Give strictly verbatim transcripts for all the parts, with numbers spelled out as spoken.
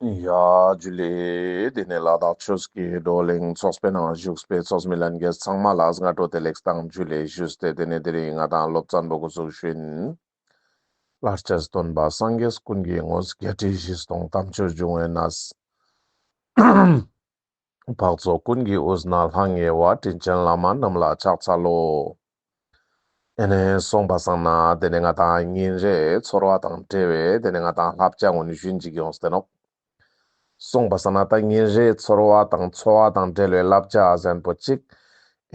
ཡ་ཇུ་ལེ། དེ་ནས་ལ་དྭགས་ཆོས་ཀྱི་བགྲོ་གླེང་ཚོགས་པའི་ནང་བཞུགས་པའི་ཚོགས་མི་ལྷན་རྒྱས་ཚང་མ་ལ་སྔ་དྲོ་བདེ་ལེགས་དང་ཇུ་ལེ་ཞུས་ཏེ། དེ་ནས་དེ་རིང་ང་དང་སློབ་ཚན་པོ་འགོ་ཚུགས་ཤིན། ལྷར་བཅས་སྟོན་པ་སངས་རྒྱས་ཀུན་གྱི་དངོས། བརྒྱད་ཁྲི་བཞི་སྟོང་དམ་ཆོས་འབྱུང་བའི་གནས། འཕགས་ཚོགས་ཀུན་གྱི་དབུས་ན་ལྷང་ངེ་བ། དྲིན་ཅན་བླ་མ་རྣམས་ལ་ཕྱག་འཚལ་ལོ། ཨེ་ནེ་སོང་པ་སང་ན་དེ་ནས་ང་དང་ཉིན་རེའི་ཚོར་བ་དང་འབྲེལ་བའི་དེ་ནས་ང་དང་བསླབ་བྱ་ངོ་ནི་ཞུན་ཅིག་ཡོངས་ཏེ་ནོག། སོང་པ་སང་ན་ད་ཉིན་རེའི་ཚོར་བ་དང་འཚོ་བ་དང་འབྲེལ་བའི་བསླབ་བྱ་ཟེར་མཁན་པོ་ཅིག།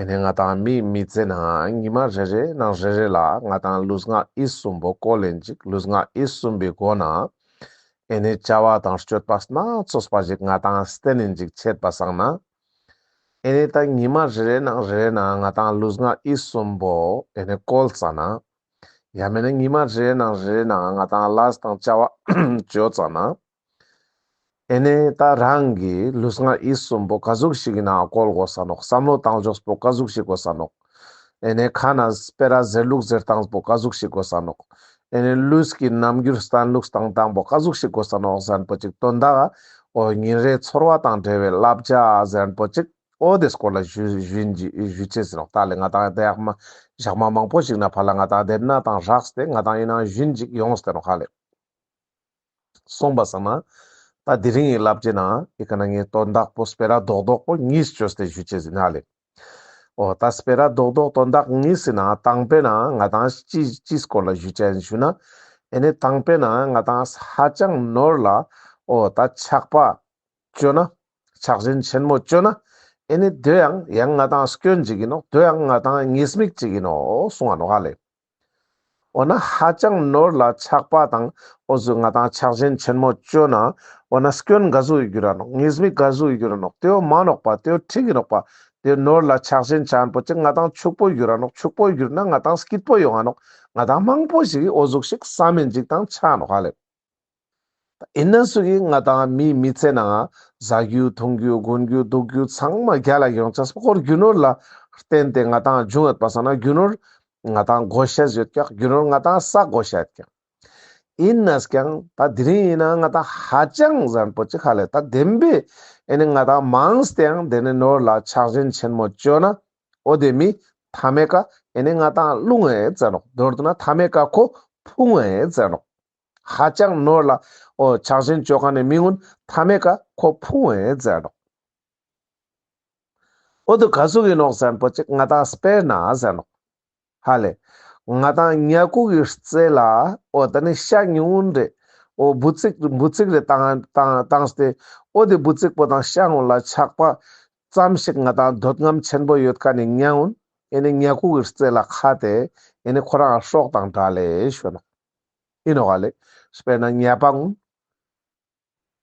ཨེ་ནེ་ང་དང་མིའི་མི་ཚེ་ནང་ཉི་མ་རེ་རེ་ནང་རེ་རེ་ལ་ང་དང་ལུས་ངག་ཡིད་གསུམ་པོ་བཀོལ་ལེན་ཅིག། ལུས་ངག་ཡིད་གསུམ་པའི་སྒོ་ནས་ཨེ་ནེ་བྱ་བ་དང་སྤྱོད་པ་སྣ་ཚོགས་པ་ཞིག་ང་དང་བསྟེན་ལེན་ཅིག་བྱེད་པ་སང་ན། ཨེ་ནེ་ད་ཉི་མ་རེ་རེ་ནང་རེ་རེ་ནང་ང་དང་ལུས་ངག་ཡིད་གསུམ་པོ་ཨེ་ནེ་བཀོལ་ཙ་ན། ཡང་མེད་ན་ཉི་མ་རེ་རེ་ནང་རེ་རེ་ནང་ང་དང་ལས་དང་བྱ་བ་བཅོ་ཙ་ན། ཨེ་ནེ་ད་རང་གི་ལུས་ངག་ཡིད་གསུམ་པོ་ག་ཟུག་ཞིག་གི་ནང་བཀོལ་དགོས་ས་ནོག། བསམ་བློ་བཏང་ཕྱོགས་པོ་ག་ཟུག་ཞིག་དགོས་ས་ནོག། ཨེ་ནེ་ཁ་ནས་སྤེ་ར་ཟེར་ལུགས་ཟེར་སྟངས་པོ་ག་ཟུག་ཞིག་དགོས་ས་ནོག། ཨེ་ནེ་ལུས་ཀྱི་རྣམ་འགྱུར་བསྟན་ལུགས་བསྟན་སྟངས་པོ་ག་ཟུག་ཞིག་དགོས་ས་ནོག་ཟེར་མཁན་པོ་ཅིག་དོན་དག་འོ་ཉིན་རེའི་ཚོར་བ་དང་འབྲེལ་བའི་བསླབ་བྱ་ཟེར་མཁན་པོ་ཅིག་འོ་དེ་སྐོར་ལ་ཞུ་ཞུན་ཅིག་ཞུ་ཅེས་ཟེར་ནོག། ད་ལེ་ང་དང་དེ་ཡག་མ་ཞག་མ་མང་པོ་ཞིག་ནས་ཕར་ལ་ང་དང་དེ་ན་དང་རགས་ཏེ་ང་དང་ཡིན་ན་ཞུན་ཅིག་ཡོངས་ཏེ་ནོག་ཧ་ལེ། སོང་པ་སང་ན་ད་དེ་རིང་གི་བསླབ་བྱའི་ནང་ཨི་ཀ་ན་ངས་དོན་དག་པོ་སྤེ་ར་རྡོག་རྡོག་པོ་གཉིས་བཅོས་ཏེ་ཞུ་ཅེས་ཡིན་ཧ་ལེ། འོ་ད་སྤེ་ར་རྡོག་རྡོག་དོན་དག་གཉིས་ཟེར་ན་དང་པོའི་ནང་ང་དང་ཅི་ཅི་སྐོར་ལ་ཞུ་ཅེས་ཡིན་ཞུ་ན། ཨེ་ནེ་དང་པོའི་ནང་ང་དང་ཧ་ཅང་ནོར་ལ་འོ་ད་ཆགས་པ་བཅོ་ན། ཆགས་ཞེན་ཆེན་མོ་བཅོ་ན། ཨེ་ནེ་དེ་ཡང་ཡང་ང་དང་སྐྱོན་ཅིག་ཡིན་ནོག། དེ་ཡང་ང་དང་ཉེས་དམིགས་ཅིག་ཡིན་ནོག་གསུང་ང་ནོག་ཧ་ལེ། འོ་ན་ཧ་ཅང་ནོར་ལ་ཆགས་པ་དང་འོ་ཟུག་ང་དང་ཆགས་ཞེན་ཆེན་མོ་བཅོ་ན། འོ་ན་སྐྱོན་ག་ཟུག་གི་འགྱུར་ར་ནོག། ཉེས་དམིགས་ག་ཟུག་གི་འགྱུར་ར་ནོག། དེའོ་མ་ནོག་པ་དེའོ་འགྲིག་གི་ནོག་པ། དེ་ནོར་ལ་ཆགས་ཞེན་ཆེན་པོ་ཅིག་ང་དང་ཕྱུག་པོ་འགྱུར་ར་ནོག། ཕྱུག་པོ་འགྱུར་ན་ང་དང་སྐྱིད་པོ་ཡོང་ང་ནོག། ང་དང་མང་པོ་ཞིག་གི་འོ་ཟུག་ཞིག་བསམ་མིན་ཅིག་དང་ཆ་ནོག་ཧ་ལེ། ཨིན་ན་སུ་གི་ང་དང་མིའི་མི་ཚེ་ནང་ཟ་རྒྱུ་འཐུང་རྒྱུ་གོན་རྒྱུ་འདུག་རྒྱུ་ཚང་མ་རྒྱལ་ལ་ཡོང་ཅེས་པོ་ཁོ་རྒྱུ་ནོར་ལ་བརྟེན་ཏེ་ང་དང་བྱུང་ཡོད་པ་སང་ན་རྒྱུ་ནོར་ང་དང་བགོ་བཤའ་ཡོད་ཀྱག། རྒྱུ་ནོར་ང་དང་བསག་དགོས་ཤ་ཡོད་ཀྱག། ཨིན་ནས་ཀྱང་ད་དེ་རིང་ཡིན་ན་ང་དང་ཧ་ཅང་ཟེར་མཁན་པོ་ཅིག་ཧ་ལེ། ད་བདེན་པའི་ཨེ་ནེ་ང་དང་མང་སྟེ་ཡང་དེ་ནེ་ནོར་ལ་ཆགས་ཞེན་ཆེན་མོ་བཅོ་ན། འོ་དེ་མི་མཐའ་མའི་ཀ་ཨེ་ནེ་ང་དང་ལྷུང་ངེ་ཟེར་ནོག། མདོར་བསྡུ་ན་མཐའ་མའི་ཀ་ཁོ་ཕུང་ངེ་ཟེར་ནོག། ཧ་ཅང་ནོར་ལ་འོ་ཆགས་ཞེན་བཅོ་མཁན་ནི་མི་གུན་མཐའ་མའི་ཀ་ཁོ་ཕུང་ངེ་ཟེར་ནོག། འོ་དེ་ག་ཟུག་ཡིན་ནོག་ཟེར་མཁན་པོ་ཅིག་ང་དང་སྤེར་ན་ཟེར་ནོག། ཧ་ལེ། ང་དང་ཉ་ཀུ་གི་རྩེ་ལ་འོ་ད་ནི་ཤ་ཉུང་ངུན་རེ་འོ་འབུ་ཙིག་འབུ་ཙིག་རེ་བཏང་བཏང་བཏང་སྟེ། འོ་དེ་འབུ་ཙིག་པོ་དང་ཤ་གུན་ལ་ཆགས་པ་ཙམ་ཞིག་ང་དང་འདོད་རྔམ་ཆེན་པོ་ཡོད་མཁན་ནི་ཉ་གུན་ཨེ་ནེ་ཉ་ཀུ་གི་རྩེ་ལ་ཁ་སྟེ་ཨེ་ནེ་ཁོ་རང་སྲོག་དང་བྲལ་ལེ་ཞུ་ནོག། ཡིན་ནོག་ཧ་ལེ། སྤེར་ན་ཉ་པ་གུན་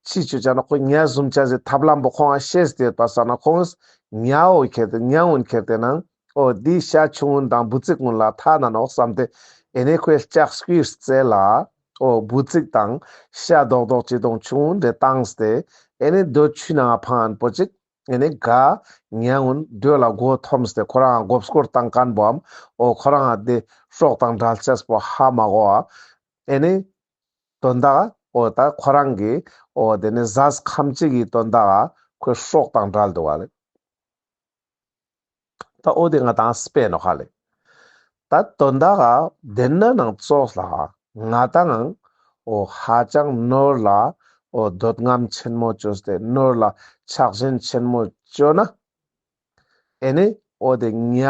ཅི་ཅོ་ཅེས་ནོག། ཁོ་ཉ་ཟུམ་ཅེས་སི་ཐབས་ལམ་པོ་ཁོང་ང་ཤེས་ཏེ་ཡོད་པ་སང་ན་ཁོང་ཉ་འོ་ཁྱེར་ཏེ་ཉ་གུན་ཁྱེར་ཏེ་ནང་འོ་དེ་ཤ་ཆུང་ངུན་དང་འབུ་ཙིག་གུན་ལ་ཐ་ན་ནོག་བསམ་སྟེ་ཨེ་ནེ་ཁོའི་ལྕགས་སྐུའི་རྩེ་ལ་འོ་འབུ་ཙིག་དང་ཤ་རྡོག་རྡོག་ཅི་དང་ཆུང་ངུན་རེ་བཏང་སྟེ་ཨེ་ནེ་དོ་ཆུ་ནང་ཕང་མཁན་པོ་ཅིག་ཨེ་ནེ་ག་ཉ་གུན་དོ་ལ་མགོ་འཐོམས་ཏེ་ཁོ་རང་མགོ་སྐོར་བཏང་མཁན་པོའམ་འོ་ཁོ་རང་དེ་སྲོག་དང་བྲལ་ཅེས་པོ་ཧ་མ་གོ་བ་ཨེ་ནེ་དོན་དག་འོ་ད་ཁོ་རང་གི་འོ་དེ་ནི་ཟས་ཁམ་གཅིག་གི་དོན་དག་ཁོའི་སྲོག་དང་བྲལ་འདུག་པ་ལེ། ད་འོ་དེ་ང་དང་སྤེར་ནོག་ཧ་ལེ། ད་དོན་དག་དེ་ན་ནང་ཙོགས་ལ་ང་དང་འོ་ཧ་ཅང་ནོར་ལ་འོ་འདོད་རྔམ་ཆེན་མོ་བཅོས་ཏེ་ནོར་ལ་ཆགས་ཞེན་ཆེན་མོ་བཅོས་ན། ཨེ་ནེ་འོ་དེ་ཉ་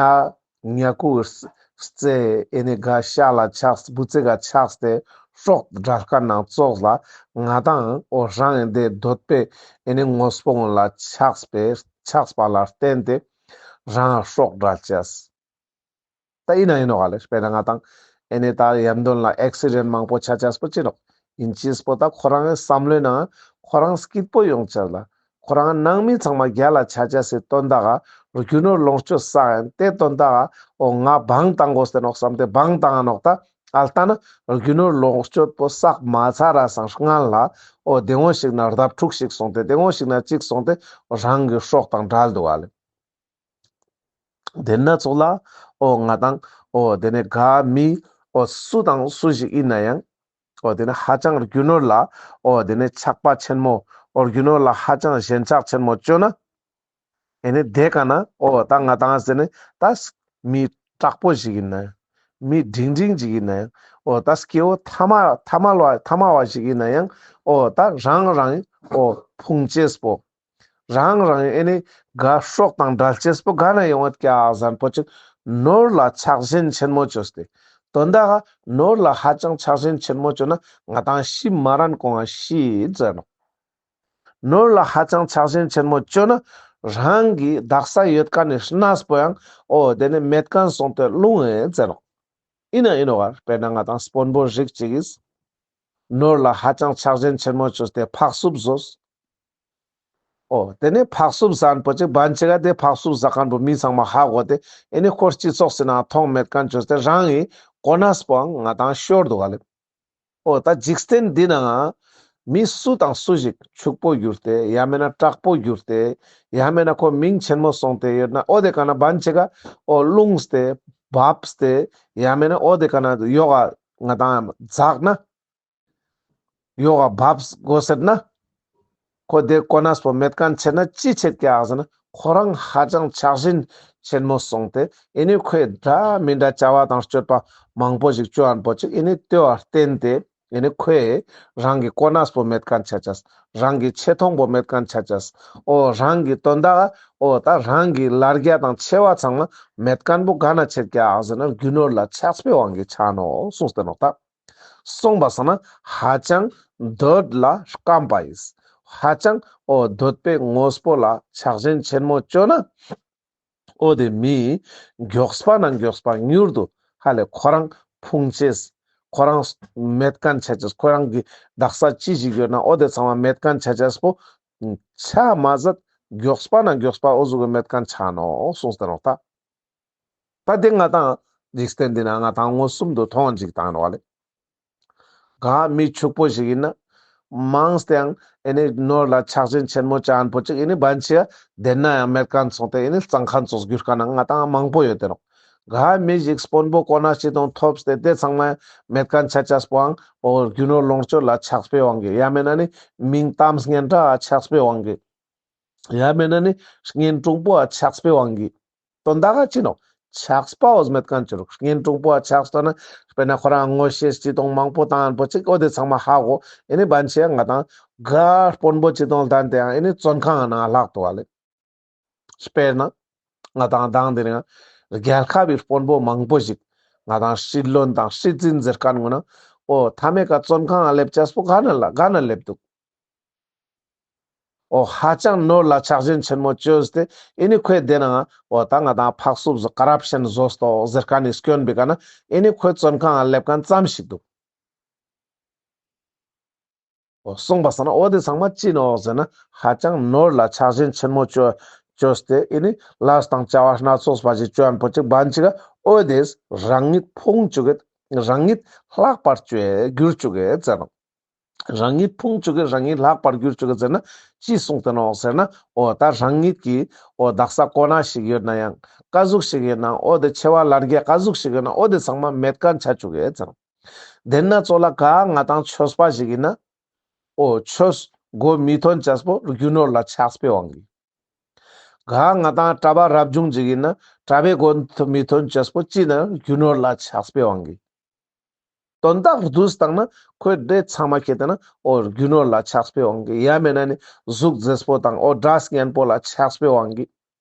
ཉ་ཀུ་རྩེ་ཨེ་ནེ་ག་ཤ་ལ་ཆགས་འབུ་ཙིག་ག་ཆགས་ཏེ་སྲོག་བྲལ་མཁན་ནང་ཙོགས་ལ་ང་དང་འོ་རང་ཨེ་དེ་འདོད་པའི་ཨེ་ནེ་དངོས་པོ་གུན་ལ་ཆགས་པའི་ཆགས་པ་ལ་བརྟེན་ཏེ་རང་སྲོག་བྲལ་ཅེས། ད་ཡིན་ན་ཡིན་ནོག་ཧ་ལེ། སྤེར་ན་ང་དང་ཨེ་ནེ་ད་ཡམ་དོན་ལ་ཨེག་སི་ཌེན་མང་པོ་ཆ་ཅེས་པོ་ཅི་ནོག། ཡིན་ཅེས་པོ་ད་ཁོ་རང་གི་བསམ་བློའི་ནང་ཁོ་རང་སྐྱིད་པོ་ཡོང་ཅེས་ལ་ཁོ་རང་ནང་མི་ཚང་མ་རྒྱལ་ལ་ཆ་ཅེས་སི་དོན་དག་ག་རྒྱུ་ནོར་ལོངས་སྤྱོད་བསགས་ཡིན་དེ་དོན་དག་ག་འོ་ང་བང་བཏང་དགོས་ཏེ་ནོག་བསམ་སྟེ་བང་བཏང་ང་ནོག། ད་ཨལ་ཏ་ན་རྒྱུ་ནོར་ལོངས་སྤྱོད་པོ་བསགས་མ་ཚར་ར་སང་སྔན་ལ་འོ་དེ་ངོ་ཞིག་ན་ལྡབ་དྲུག་ཞིག་སོང་སྟེ་དེ་ངོ་ཞིག་ན་གཅིག་སོང་སྟེ་རང་གི་སྲོག་དང་བྲལ་འདུག་པ་ལེ། དེ་ན་ཙོགས་ལ་འོ་ང་དང་འོ་དེ་ནེ་ག་མི་འོ་སུ་དང་སུ་ཞིག་ཡིན་ན་ཡང་ འོ་དེ་ནི་ཧ་ཅང་རྒྱུ་ནོར་ལ་འོ་དེ་ནི་ཆགས་པ་ཆེན་མོ་འོ་རྒྱུ་ནོར་ལ་ཧ་ཅང་ཞེན་ཆགས་ཆེན་མོ་ཅོས་ན། ཨེ་ནི་དེ་ཀ་ན་འོ་ད་ང་ཏང་ཟེར་ནི་ད་མི་དྲག་པོ་ཞིག་ཡིན་ན་ཡང་མི་འབྲིང་འབྲིང་ཞིག་ཡིན་ན་ཡང་འོ་ད་སྐྱེ་བོ་ཐ་མ་ཐ་མ་ལ་ཐ་མ་བ་ཞིག་ཡིན་ན་ཡང་འོ་ད་རང་རང་འོ་ཕུང་ཅེས་པོ། རང་རང་ཨེ་ནི་ག་སྲོག་དང་བྲལ་ཅེས་པོ་ག་ན་ཡོང་ངད་ཀྱག་ཟེར་ན་པོ་ཅིག་ནོར་ལ་ཆགས་ཞེན་ཆེན་མོ་ཅོས་ཏེ། དོན་དག་ག་ནོར་ལ་ཧ་ཅང་ཆགས་ཞེན་ཆེན་མོ་ཅོས་ན་ང་ཏང་ཤི་མ་རན་གོང་ང་ཤི་ཟེར་ནོག་ནོར་ལ་ཧ་ཅང་ཆགས་ཞེན་ཆེན་མོ་ཅོས་ན་རང་གི་དག་ས་ཡོད་ཁན་ནི་གནས་པོ་ཡང་འོ་དེ་ནི་མེད་ཁན་སོང་སྟེ་ལྷུང་ངེ་ཟེར་ནོག་ཨིན་ན་ཨིན་ནོག་ག་དཔེར་ན་ང་ཏང་དཔོན་པོ་རིགས་ཅིག་གིས་ནོར་ལ་ཧ་ཅང་ཆགས་ཞེན་ཆེན་མོ་ཅོས་ཏེ་ཕག་སུབ་ཟོས། འོ་དེ་ནི་ཕག་སུབ་ཟ་ཁན་པོ་ཅིག་བན་ཅིག་ག་དེ་ཕག་སུབ་ཟ་ཁན་པོ་མི་ཚང་མ་ཧ་གོ་སྟེ་ཨེ་ནི་ཁོ་སྤྱི་ཚོགས་སི་ནང་མཐོང་མེད་ཁན་ཅོས་ཏེ་རང་གི་གོ་གནས་པོའང་ང་ཏང་ཤོར་འདུག་ག་ལེ། འོ་ད་འཇིག་རྟེན་འདི་ནང་མི་སུ་དང་སུ་ཞིག་ཕྱུག་པོ་གྱུར་ཏེ་ཡང་མེད་ན་དྲག་པོ་གྱུར་ཏེ་ཡང་མེད་ན་ཁོ་མིང་ཆེན་མོ་སོང་སྟེ་ཡོད་ན་འོ་དེ་ཀ་ན་བན་ཅིག་ག་འོ་ལྷུང་སྟེ་བབས་ཏེ་ཡང་མེད་ན་འོ་དེ་ཀ་ན་ཡོག་ག་ང་ཏང་འཛག་ན། ཡོག་ག་བབས་དགོས་ཟེར་ན། ཁོ་དེ་གོ་གནས་པོ་མེད་ཁན་ཆ་ན་ཅི་ཆེད་ཀྱག་ཟེར་ན་ཁོ་རང་ཧ་ཅང་ཆགས་ཞེན་ཆེན་མོ་སོང་སྟེ་ཨེ་ནི་ཁོས་འདྲ་མི་འདྲ་བྱ་བ་དང་སྤྱོད་པ་མང་པོ་ཞིག་ཅོ་ཁན་པོ་ཅིག་ཨེ་ནི་དེ་བ་བརྟེན་ཏེ་ཨེ་ནི་ཁོས་རང་གི་གོ་གནས་པོ་མེད་ཁན་ཆ་ཅེས། རང་གི་ཆེ་མཐོང་པོ་མེད་ཁན་ཆ་ཅེས། འོ་རང་གི་དོན་དག་འོ་ད་རང་གི་ལར་རྒྱ་དང་ཆེ་བ་ཚང་མ་མེད་ཁན་པོ་ག་ན་ཆེད་ཀྱག་ཟེར་ན་རྒྱུ་ནོར་ལ་ཆགས་པའི་དབང་གིས་ཆ་ནོག་གསུངས་ཏེ་ནོག་ད། གསུངས་པ་སང་ན་ཧ་ཅང་འདོད་ལ་སྐམ་པ་ཡིས། ཧ་ཅང་འོ་འདོད་པའི་དངོས་པོ་ལ་ཆགས་ཞེན་ཆེན་མོ་ཅོས་ན། འོ་དེ་མི་མགྱོགས་པ་ན་མགྱོགས་པ་མྱུར་དུ་ཧ་ལས་ཁོ་རང་ཕུང་ཅེས། ཁོ་རང་མེད་ཁན་ཆ་ཅེས། ཁོ་རང་གི་དག་ས་ཅི་ཞིག་ཡོད་ན་འོ་དེ་ཚང་མ་མེད་ཁན་ཆ་ཅེས་པོ་ཆ་མ་ཟད་མགྱོགས་པ་ན་མགྱོགས་པ་འོ་ཟུག་གི་མེད་ཁན་ཆ་ནོག་གསུངས་ཏེ་ནོག་ད། ད་དེ་ང་ཏང་འཇིག་རྟེན་འདི་ན་ང་ཏང་མངོན་སུམ་དུ་མཐོང་ཅིག་ཏང་ནོག་ལེ། ག་མི་ཕྱུག་པོ་ཞིག་ཡིན་ན། མང་སྟེ་ཡང་ཨེ་ནི་ནོར་ལ་ཆགས་ཞེན་ཆེན་མོ་ཅོ་ཁན་པོ་ཅིག་ཨེ་ནི་བན་ཅིག་ག་དེ་ན་ཡང་མེད་ཁན་སོང་སྟེ་ཨེ་ནི་གཙང་ཁན་ཙོགས་གྱུར་ཁན་ང་ཏང་མང་པོ་ཡོད་དེ་ནོག་ག་མི་ཞིག་དཔོན་པོ་གོ་གནས་ཅི་དང་ཐོབ་སྟེ་དེ་ཚང་མ་མེད་ཁན་ཆ་ཅེས་པོའང་འོ་རྒྱུ་ནོར་ལོངས་སྤྱོད་ལ་ཆགས་པའི་དབང་གིས། ཡང་མེད་ན་ནི་མིང་གཏམ་སྙན་གྲགས་ལ་ཆགས་པའི་དབང་གིས། ཡང་མེད་ན་ནི་གཉེན་དྲུང་པོ་ལ་ཆགས་པའི་དབང་གིས། དོན་དག་ག་ཅི་ནོག་ཆགས་པ་འོ་མེད་ཁན་ཅི་རུག་གཉེན་དྲུང་པོ་ལ་ཆགས་སོང་ན་དཔེར་ན་ཁོ་རང་ངོ་ཤེས་ཅི་དང་མང་པོ་ཏང་ཁན་པོ་ཅིག་འོ་དེ་ཚང་མ་ཧ་གོ་ཨེ་ནི་བན་ཅིག་ག་ང་ཏང་ག་དཔོན་པོ་ཅི་དང་ལྡན་ཏེ་ཡང་ཨེ་ནི་བཙོན་ཁང་ནང་ལྷག་ཏོག་ལེ། དཔེར་ན་ང་ཏང་དང་དེ་རིང་རྒྱལ་ཁབ་བི་དཔོན་པོ་མང་པོ་ཞིག་ང་ཏང་སྲིད་བློན་དང་སྲིད་འཛིན་ཟེར་ཁན་ངོ་ན་འོ་ཐ་མའི་ཀ་བཙོན་ཁང་ང་ལེབ་ཅེས་པོ་ག་ན་ལ་ག་ན་ལེབ་དུག་འོ་ཧ་ཅང་ནོར་ལ་ཆགས་ཞེན་ཆེན་མོ་ཅོས་ཏེ་ཨེ་ནི་ཁོས་དེ་ནང་འོ་ད་ང་ཏང་ཕག་སུབ་ཟོས་ཀ་རབ་ཤན་ཟོས་ཏོག་ཟེར་ཁན་ནི་སྐྱོན་པའི་ཀ་ན་ཨེ་ནི་ཁོས་བཙོན་ཁང་ང་ལེབ་ཁན་ཙམ་ཞིག་དུག་འོ་གསུངས་པ་སང་ན་འོ་དེ་ཚང་མ་ཅི་ནོག་ཟེར་ན་ཧ་ཅང་ནོར་ལ་ཆགས་ཞེན་ཆེན་མོ་ཅོ་ཅོས་ཏེ་ཨེ་ནི་ལས་དང་བྱ་བ་སྣ་ཚོགས་པ་ཞིག་ཅོ་ཁན་པོ་ཅིག་བན་ཅིག་ག་འོ་དེས་རང་ཉིད་ཕུང་ཅུག་གེད། རང་ཉིད་ལྷག་པར་ཅོ་གྱུར་ཅུག་གེད་ཟེར་ནོག་རང་ཉིད་ཕུང་ཅུག་གེད། རང་ཉིད་ལྷག་པར་གྱུར་ཅུག་གེད་ཟེར་ན་ཅི་གསུངས་ཏེ་ནོག་ཟེར་ན་འོ་ད་རང་ཉིད་ཀྱི་འོ་དག་ས་གོ་གནས་ཤིག་ཡོད་ན་ཡང་ཀ་ཟུག་ཞིག་ཡོད་ན་འོ་དེ་ཆེ་བ་ལར་རྒྱ་ཀ་ཟུག་ཞིག་ཡོད་ན་འོ་དེ་ཚང་མ་མེད་ཁན་ཆ་ཅུག་གེད་ཟེར་ནོག་དེ་ན་ཙོགས་ལ་ག་ང་ཏང་ཆོས་པ་ཞིག་ཡིན་ན། འོ་ཆོས་གོ་མི་ཐོན་ཅེས་པོ་རྒྱུ་ནོར་ལ་ཆགས་པའི་དབང་གིས། ག་ང་ཏང་གྲྭ་པ་རབ་བྱུང་ཅིག་ཡིན་ན་གྲྭ་པའི་གོ་མི་ཐོན་ཅེས་པོ་ཅི་ན་རྒྱུ་ནོར་ལ་ཆགས་པའི་དབང་གིས། དོན་དག་བསྡུས་བཏང་ན་ཁོའི་འདྲེ་ཚང་མ་ཁྱེར་ཏེ་ན་འོ་རྒྱུ་ནོར་ལ་ཆགས་པའི་དབང་གིས། ཡང་མེད་ན་ནི་གཟུགས་མཛེས་པོ་དང་འོ་སྒྲ་སྙན་པོ་ལ་ཆགས་པའི་དབང་གིས།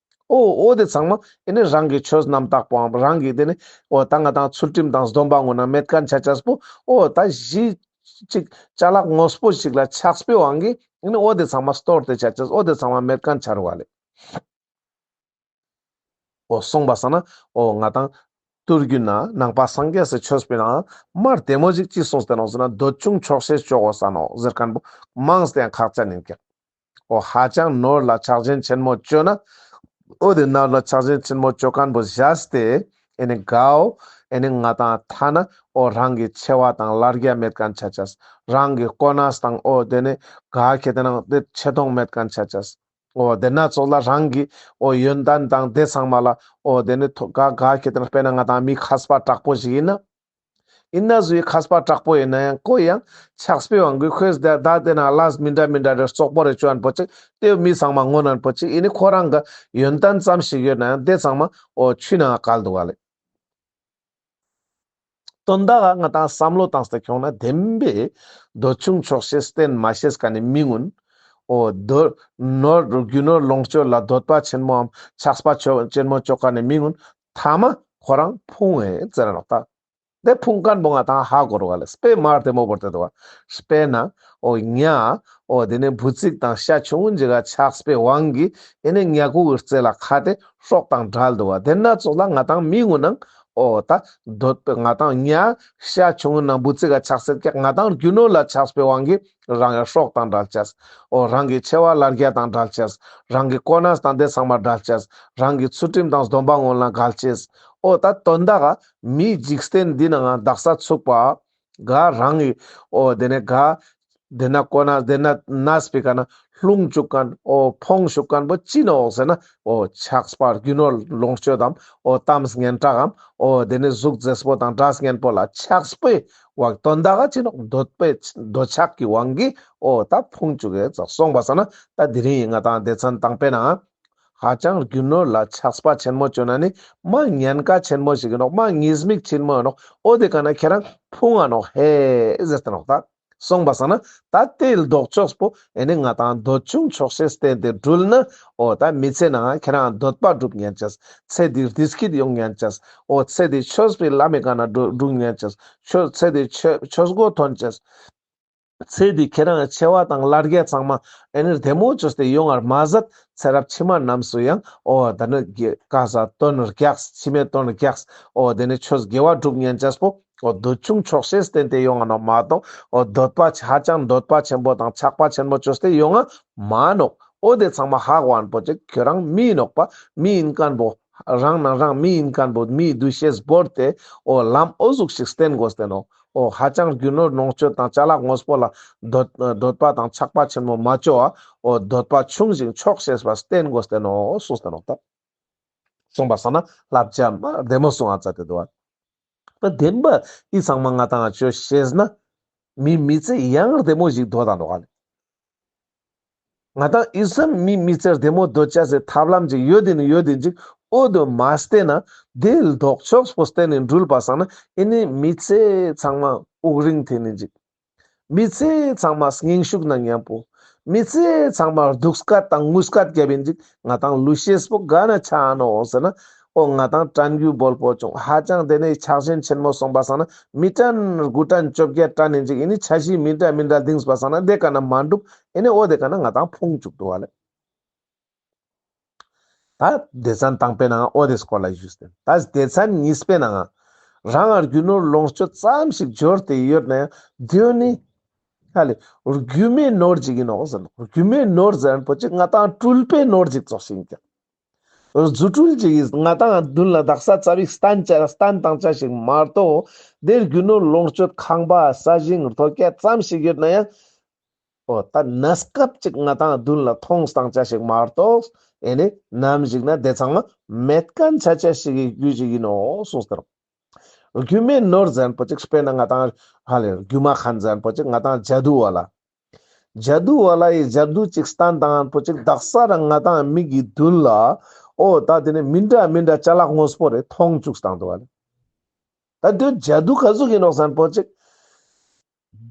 འོ་འོ་དེ་ཚང་མ་ཨེ་ནི་རང་གི་ཆོས་རྣམ་དག་པོའམ་རང་གི་དེ་ནི་འོ་ད་ང་ཏང་ཚུལ་ཁྲིམས་དང་སྡོམ་པ་ངོ་ན་མེད་ཁན་ཆ་ཅེས་པོ་འོ་ད་གཞི་ཅིག་ཅ་ལག་དངོས་པོ་ཞིག་ལ་ཆགས་པའི་དབང་གིས་ཨེ་ནི་འོ་དེ་ཚང་མ་སྟོར་ཏེ་ཆ་ཅེས་འོ་དེ་ཚང་མ་མེད་ཁན་ཆ་རུག་ག་ལེ། འོ་གསུངས་པ་སང་ན་འོ་ང་ཏང་ཏུར་རྒྱུད་ན་ནང་པ་སངས་རྒྱས་སི་ཆོས་པའི་ནང་མ་བདེ་མོ་ཞིག་ཅི་གསུངས་ཏེ་ནོག་ཟེར་ན་འདོད་ཆུང་ཆོག་ཤེས་ཅོ་གོས་ས་ནོག་ཟེར་ཁན་པོ་མང་སྟེ་ཡང་ཁག་ཅན་ཡིན་ཀྱག་འོ་ཧ་ཅང་ནོར་ལ་ཆགས་ཞེན་ཆེན་མོ་ཅོས་ན། འོ་དེ་ནོར་ལ་ཆགས་ཞེན་ཆེན་མོ་ཅོ་ཁན་པོ་བཞག་སྟེ། ཨེ་ནི་གའོ། ཨེ་ནི་ང་ཏང་ཐ་ན་འོ་རང་གི་ཆེ་བ་དང་ལར་རྒྱ་མེད་ཁན་ཆ་ཅེས། རང་གི་གོ་གནས་དང་འོ་དེ་ནི་ག་ཁྱེར་ཏེ་ན་དེ་ཆེ་མཐོང་མེད་ཁན་ཆ་ཅེས། འོ་དེ་ན་ཙོགས་ལ་རང་གི་འོ་ཡོན་ཏན་དང་དེ་ཚང་མ་ལ་འོ་དེ་ནི་ཐོ་ག་ག་ཁྱེར་ཏེ་ན་དཔེར་ན་ང་ཏང་མི་མཁས་པ་དྲག་པོ་ཞིག་ཡིན་ན། ཨིན་ན་ཟུག་གི་མཁས་པ་དྲག་པོ་ཨིན་ན་ཡང་ཁོ་ཡང་ཆགས་པའི་དབང་གིས་ཁོས་ད་ད་དེ་ན་ལས་མི་འདྲ་མི་འདྲ་རེ་རྩོག་པོ་རེ་ཅོ་ཨན་པོ་ཅིག་དེ་མི་ཚང་མ་ངོ་ན་ཨན་པོ་ཅིག་ཨེ་ནི་ཁོ་རང་གི་ཡོན་ཏན་ཙམ་ཞིག་ཡོད་ན་ཡང་དེ་ཚང་མ་འོ་ཆུའི་ནང་བཀལ་འདུག་ག་ལེ། དོན་དག་ག་ང་ཏང་བསམ་བློ་བཏང་སྟེ་ཁྱོང་ན་བདེན་པའི་འདོད་ཆུང་ཆོག་ཤེས་བསྟེན་མ་ཤེས་མཁན་ནི་མི་ངུན། འོ་འདོད་ནོར་རྒྱུ་ནོར་ལོངས་སྤྱོད་ལ་འདོད་པ་ཆེན་མོའམ་ཆགས་པ་ཆོ་ཆེན་མོ་ཅོ་མཁན་ནི་མི་ངུན། ཐ་མ་ཁོ་རང་ཕུང་བའི་ཟེར་ནོག་ད། དེ་ཕུང་མཁན་པོ་ང་ཏང་ཧ་གོ་རུ་བ་ལེ། དཔེ་མ་བདེ་མོ་བོར་ཏེ་འདུག་བ། དཔེར་ན་འོ་ཉ་འོ་དེ་ནི་འབུ་ཙིག་དང་ཤ་ཆུང་ངུན་ཅིག་ག་ཆགས་པའི་དབང་གིས་ཨེ་ནི་ཉ་ཁུག་གི་རྩེ་ལ་ཁ་དེ་སྲོག་དང་བྲལ་འདུག་བ། དེ་ན་ཙོགས་ལ་ང་ཏང་མི་ངུན་ནང་འོ་ད་འདོད་པའི་ང་ཏང་ཉ་ཤ་ཆུང་ངུན་ནང་འབུ་ཙིག་ག་ཆགས་སེ་ཀྱག་ང་ཏང་རྒྱུ་ནོར་ལ་ཆགས་པའི་དབང་གིས་རང་ཡང་སྲོག་དང་བྲལ་ཅེས། འོ་རང་གི་ཆེ་བ་ལ་རྒྱ་དང་བྲལ་ཅེས། རང་གི་གོ་གནས་དང་དེ་ཚང་མ་བྲལ་ཅེས། རང་གི་ཚུལ་ཁྲིམས་དང་སྡོམ་པ་ངོ་ལ་འགལ་ཅེས། འོ་ད་དོན་དག་ག་མིའི་འཇིག་རྟེན་འདི་ནང་ང་དག་ས་ཚུགས་པ་ག་རང་གི་འོ་དེ་ནས་ག་དེ་ན་གོ་ན་དེ་ན་གནས་པའི་ཀ་ན་ལྷུང་བཅུག་མཁན་འོ་ཕོངས་བཅུག་མཁན་པོ་ཅི་ནོག་ཟེར་ན། འོ་ཆགས་པ་རྒྱུ་ནོར་ལོངས་སྤྱོད་དམ་འོ་གཏམ་སྙན་གྲགས་འམ་འོ་དེ་ནས་གཟུགས་མཛེས་པོ་དང་སྒྲ་སྙན་པོ་ལ་ཆགས་པའི་དབང་དོན་དག་ག་ཅི་ནོག་འདོད་པའི་འདོད་ཆགས་ཀྱི་དབང་གིས་འོ་ད་ཕུང་བཅུག་གི་ཙོགས་སོང་པ་སང་ན་ད་དེ་རིང་ང་ཏང་སྡེ་ཚན་དང་པོའི་ནང་ཧ་ཅང་རྒྱུ་ནོར་ལ་ཆགས་པ་ཆེན་མོ་ཅོ་ན་ནི་མ་ཉེན་ཁ་ཆེན་མོ་ཞིག་ཡིན་ནོག། མ་ཉེས་དམིགས་ཆེན་མོ་ཡིན་ནོག། འོ་དེ་ཀ་ན་ཁྱེད་རང་ཕུང་ང་ནོག་ཧེ་ཟེར་ཏེ་ནོག་ད། སོང་པ་སང་ན་ད་དེ་ལྡོག་ཕྱོགས་པོ་ཨེ་ནི་ང་ཏང་འདོད་ཆུང་ཆོག་ཤེས་བསྟེན་ཏེ་འགྲུལ་ན་འོ་ད་མི་ཚེ་ནང་ཁྱེད་རང་འདོད་པ་འགྲུབ་ཉན་ཅེས། ཚེ་འདི་བདེ་སྐྱིད་ཡོང་ཉན་ཅེས། འོ་ཚེ་འདི་ཆོས་པའི་ལམ་མི་ཀ་ན་འགྲོ་འགྲུབ་ཉན་ཅེས། ཆོས་ཚེ་འདི་ཆོས་ཆོས་སྒོ་ཐོན་ཅེས། ཚེ་འདི་ཁྱེད་རང་ཆེ་བ་དང་ལ་རྒྱ་ཚང་མ་ཨེ་ནི་བདེ་མོ་བཅོས་ཏེ་ཡོང་བར་མ་ཟད་ཚེ་རབས་ཕྱི་མ་རྣམས་སུ་ཡང་འོ་ད་ནི་དགེ་ཀ་ས་དོན་རྒྱགས་ཕྱི་མའི་དོན་རྒྱགས་འོ་དེ་ནི་ཆོས་དགེ་བ་སྒྲུབ་ཉན་ཅེས་པོ་འོ་འདོད་ཆུང་ཆོག་ཤེས་བསྟེན་ཏེ་ཡོང་ང་ནོག་མ་གཏོགས་འོ་འདོད་པ་ཧ་ཅང་འདོད་པ་ཆེན་པོ་དང་ཆགས་པ་ཆེན་པོ་བཅོས་ཏེ་ཡོང་ང་མ་ནོག། འོ་དེ་ཚང་མ་ཧ་གོ་ཨན་པོ་ཅིག་ཁྱོད་རང་མི་ཡིན་ནོག་པ། མི་ཡིན་མཁན་པོ་རང་ནང་རང་མི་ཡིན་མཁན་པོ་མིའི་འདུ་ཤེས་བོར་ཏེ་འོ་ལམ་འོ་ཟུག་ཞིག་བསྟེན་དགོས་ཏེ་ནོག། འོ་ཧ་ཅང་རྒྱུ་ནོར་ལོངས་སྤྱོད་དང་ཅ་ལག་དངོས་པོ་ལ་འདོད་འདོད་པ་དང་ཆགས་པ་ཆེན་མོ་མ་བཅོ་བ་འོ་འདོད་པ་ཆུང་ཞིང་ཆོག་ཤེས་པ་བསྟེན་དགོས་ཏེ་ནོག་གསུངས་ཏེ་ནོག་ད། གསུངས་པ་སང་ན་བསླབ་བྱ་མ་བདེ་མོ་གསུངས་ཨ་ཙ་ཏེ་འདུག་བ། བདེན་པ་འི་ཚང་མ་ང་ཏང་ང་ཆོས་ཤེས་ན་མི་མི་ཚེ་ཡང་བདེ་མོ་ཞིག་འདོད་ད་ནོག་ཨ་ལེ། ང་ཏང་འི་ཙམ་མི་མི་ཚེ་བདེ་མོ་འདོད་ཅེས་སི་ཐབས་ལམ་ཅིག་ཡོད་དེ་ནི་ཡོད་དེ་ཅིག་འོ་དོ་མ་བསྟེན་ན་དེ་ལྡོག་ཕྱོགས་པོ་བསྟེན་ནས་འགྲུལ་པ་སང་ན་ཨེ་ནི་མི་ཚེ་ཚང་མ་དབུགས་རིང་ཐེན་ནི་ཅིག། མི་ཚེ་ཚང་མ་སྙིང་ཤུགས་ན་མཉམ་པོ། མི་ཚེ་ཚང་མ་སྡུག་སྐད་དང་ངུ་སྐད་རྒྱབ་ཡིན་ཅིག་ང་ཏང་ལུས་ཤེས་པོ་ག་ན་ཆ་ནོག་ཟེར་ན། འོ་ང་ཏང་དྲན་རྒྱུ་བོལ་པོ་བྱུང་ཧ་ཅང་དེ་ནས་ཆགས་ཞེན་ཆེན་མོ་སོང་པ་སང་ན་མི་དྲན་དགུ་དྲན་བཅོ་བརྒྱད་དྲན་ཡིན་ཅིག་ཨེ་ནི་ཆ་ཤས་མི་འདྲ་མི་འདྲ་ལྡིངས་པ་སང་ན་དེ་ཀ་ན་མ་འགྲུབ། ཨེ་ནི་འོ་དེ་ཀ་ན་ང་ཏང་ཕུང་བཅུག་འདུག་བ་ལེ། ད་སྡེ་ཚན་དང་པོའི་ནང་འོ་དེ་སྐོར་ལ་ཞུས་ཏེ། ད་སྡེ་ཚན་གཉིས་པའི་ནང་རང་ང་རྒྱུ་ནོར་ལོངས་སྤྱོད་ཙམ་ཞིག་འབྱོར་ཏེ་ཡོད་ན་ཡང་དེ་ནི་ཧ་ལེ་རྒྱུ་མའི་ནོར་ཅིག་ཡིན་ནོག་ཟེར་ནོག། རྒྱུ་མའི་ནོར་ཟེར་མཁན་པོ་ཅིག་ང་ཏང་སྤྲུལ་པའི་ནོར་ཅིག་ཙོགས་ཤིག་ཡིན་ཀྱང་། རྫུ་འཕྲུལ་ཅིག་ཡིན་ང་ཏང་མདུན་ལ་དག་ས་རྩ་བའི་སྟན་ཅ་སྟན་བཏང་ཅ་ཞིག་མ་གཏོགས་དེ་རྒྱུ་ནོར་ལོངས་སྤྱོད་ཁང་པ་ས་ཞིང་རྡོ་སྐས་ཙམ་ཞིག་ཡོད་ན་ཡང་འོ་ད་གནས་སྐབས་ཅིག་ང་ཏང་མདུན་ལ་མཐོང་བཏང་ཅ་ཞིག་མ་གཏོགས་ཨེ་ནི་ནམ་ཞིག་ན་དེ་ཚང་མ་མེད་མཁན་ཆ་ཅ་ཞིག་གི་རྒྱུ་ཞིག་ཡིན་ནོག་གསུངས་ཏེ་རོ། རྒྱུ་མའི་ནོར་ཟེར་མཁན་པོ་ཅིག་དཔེར་ན་ང་ཏང་ཧ་ལེ་རྒྱུ་མ་མཁན་ཟེར་མཁན་པོ་ཅིག་ང་ཏང་ཇ་དུ་བ་ལ། ཇ་དུ་བ་ལ་ཡི་ཇ་དུ་ཅིག་སྟན་བཏང་མཁན་པོ་ཅིག་དག་ས་རང་ང་ཏང་མིག་གི་མདུན་ལ་འོ་ད་དེ་ནི་མི་འདྲ་མི་འདྲ་ཅ་ལག་དངོས་པོ་རེ་མཐོང་བཅུག་བཏང་འདུག་བ་ལེ། ད་དེ་ཇ་དུ་ག་ཟུག་ཡིན་ནོག་ཟེར་མཁན་པོ་ཅིག་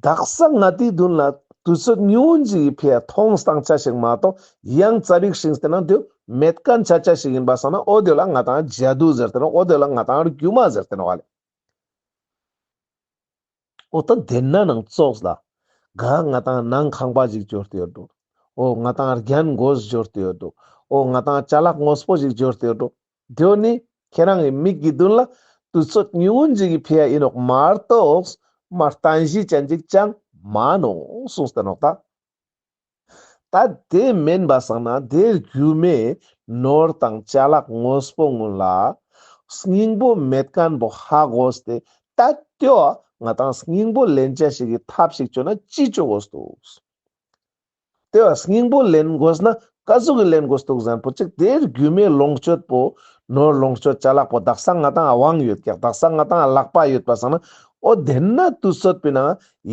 དག་ས་ང་ཏིའི་མདུན་ལ་དུས་ཚོད་ཉུང་ངུན་ཅིག་གི་ཕི་ཡ་མཐོང་བཏང་ཅ་ཞིག་མ་གཏོགས་ཡང་རྩ་བིག་ཤིང་སྟེ་ན་དེ་མེད་མཁན་ཆ་ཅ་ཞིག་ཡིན་པ་སང་ན་འོ་དེ་ལ་ང་ཏང་ཇ་དུ་ཟེར་ཏེ་ནོག། འོ་དེ་ལ་ང་ཏང་རྒྱུ་མ་ཟེར་ཏེ་ནོག་བ་ལེ། འོ་ད་དེ་ན་ནང་ཙོགས་ལ་ག་ང་ཏང་ནང་ཁང་པ་ཞིག་འབྱོར་ཏེ་ཡོད་འགྲོ། འོ་ང་ཏང་རྒྱན་གོས་འབྱོར་ཏེ་ཡོད་འགྲོ། འོ་ང་ཏང་ཅ་ལག་དངོས་པོ་ཞིག་འབྱོར་ཏེ་ཡོད་འགྲོ། དེ་ནི་ཁྱེད་རང་གི་མིག་གི་མདུན་ལ་དུས་ཚོད་ཉུང་ངུན་ཅིག་གི་ཕི་ཡ་ཡིན་ནོག་མ་གཏོགས་མ་བརྟན་གཞི་ཅན་ཅིག་ཅང་མ་ནོག་གསུངས་ཏེ་ནོག་ད། ད་དེ་མེན་པ་སང་ན་དེ་རྒྱུ་མའི་ནོར་དང་ཅ་ལག་དངོས་པོ་ངུན་ལ་སྙིང་པོ་མེད་མཁན་པོ་ཧ་གོ་སྟེ་ད་དེ་བ་ང་ཏང་སྙིང་པོ་ལེན་ཅ་ཞིག་གི་ཐབས་ཤིག་བཅོ་ན་ཅི་བཅོ་དགོས་འདུག། དེ་བ་སྙིང་པོ་ལེན་དགོས་ན་ག་ཟུག་གི་ལེན་དགོས་འདུག་ཟེར་མཁན་པོ་ཅིག་དེ་རྒྱུ་མའི་ལོངས་སྤྱོད་པོ་ ནོར་ལོངས་སྤྱོད་ཅ་ལག་པོ་དག་ས་ང་ཏང་དབང་ཡོད་ཀྱག། དག་ས་ང་ཏང་ལག་པ་ཡོད་པ་སང་ན་འོ་དེ་ན་དུས་ཚོད་པའི་ནང་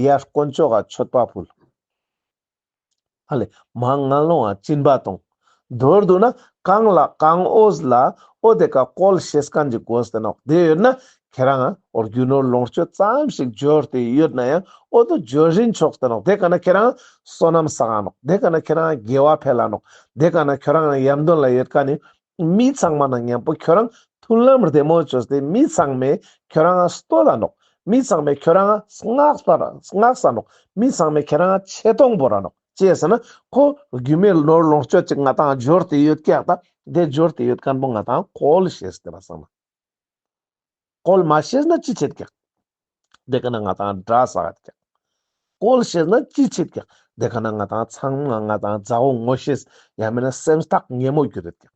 ཡར་དཀོན་མཆོག་ག་མཆོད་པ་ཕུལ། ཧ་ལེ། མར་ངན་སློང་ང་སྦྱིན་པ་གཏོང་། མདོར་བསྡུ་ན་གང་ལ་གང་འོས་ལ་འོ་དེ་ཀ་བཀོལ་ཤེས་མཁན་ཅིག་དགོས་ཏེ་ནོག། དེ་ཡོད་ན་ཁྱེ་རང་ང་འོ་རྒྱུ་ནོར་ལོངས་སྤྱོད་ཙམ་ཞིག་འབྱོར་ཏེ་ཡོད་ན་ཡང་འོ་དོ་འབྱོར་རིན་ཆོག་སྟེ་ནོག། དེ་ཀ་ན་ཁྱེ་རང་བསོད་ནམས་བསགས་ས་ནོག། དེ་ཀ་ན་ཁྱེ་རང་དགེ་བ་འཕེལ་ལ་ནོག། དེ་ཀ་ན་ཁྱེ་རང་ཡམ་དོན་ལ་ཡོད་མཁན་ནི་མི་ཚང་མ་ནང་མཉམ་པོ་ཁྱོ་རང་མཐུན་ལམ་བདེ་མོ་བཅོས་ཏེ་མི་ཚང་མས་ཁྱོ་རང་ང་བསྟོད་ད་ནོག། མི་ཚང་མས་ཁྱོ་རང་ང་བསྔགས་པ་ར་བསྔགས་ས་ནོག། མི་ཚང་མས་ཁྱོ་རང་ང་ཆེ་མཐོང་བོར་ར་ནོག། ཅི་ཟེར་ན་ཁོ་རྒྱུ་མེད་ནོར་ལོངས་སྤྱོད་ཅིག་ང་ཏང་འབྱོར་ཏེ་ཡོད་ཀྱག། ད་དེ་འབྱོར་ཏེ་ཡོད་མཁན་པོ་ང་ཏང་བཀོལ་ཤེས་ཏེ་བ་སང་ན། བཀོལ་མ་ཤེས་ན་ཅི་ཆེད་ཀྱག། དེ་ཀ་ན་ང་ཏང་དགྲ་ཟ་ཡོད་ཀྱག། བཀོལ་ཤེས་ན་ཅི་ཆེད་ཀྱག། དེ་ཀ་ན་ང་ཏང་ཚང་མ་ང་ཏང་མཛའ་བོ་ངོ་ཤེས་ཡང་མིན་ན་སེམས་ཐག་ཉེ་མོ་གྱུར་ཡོད་ཀྱག།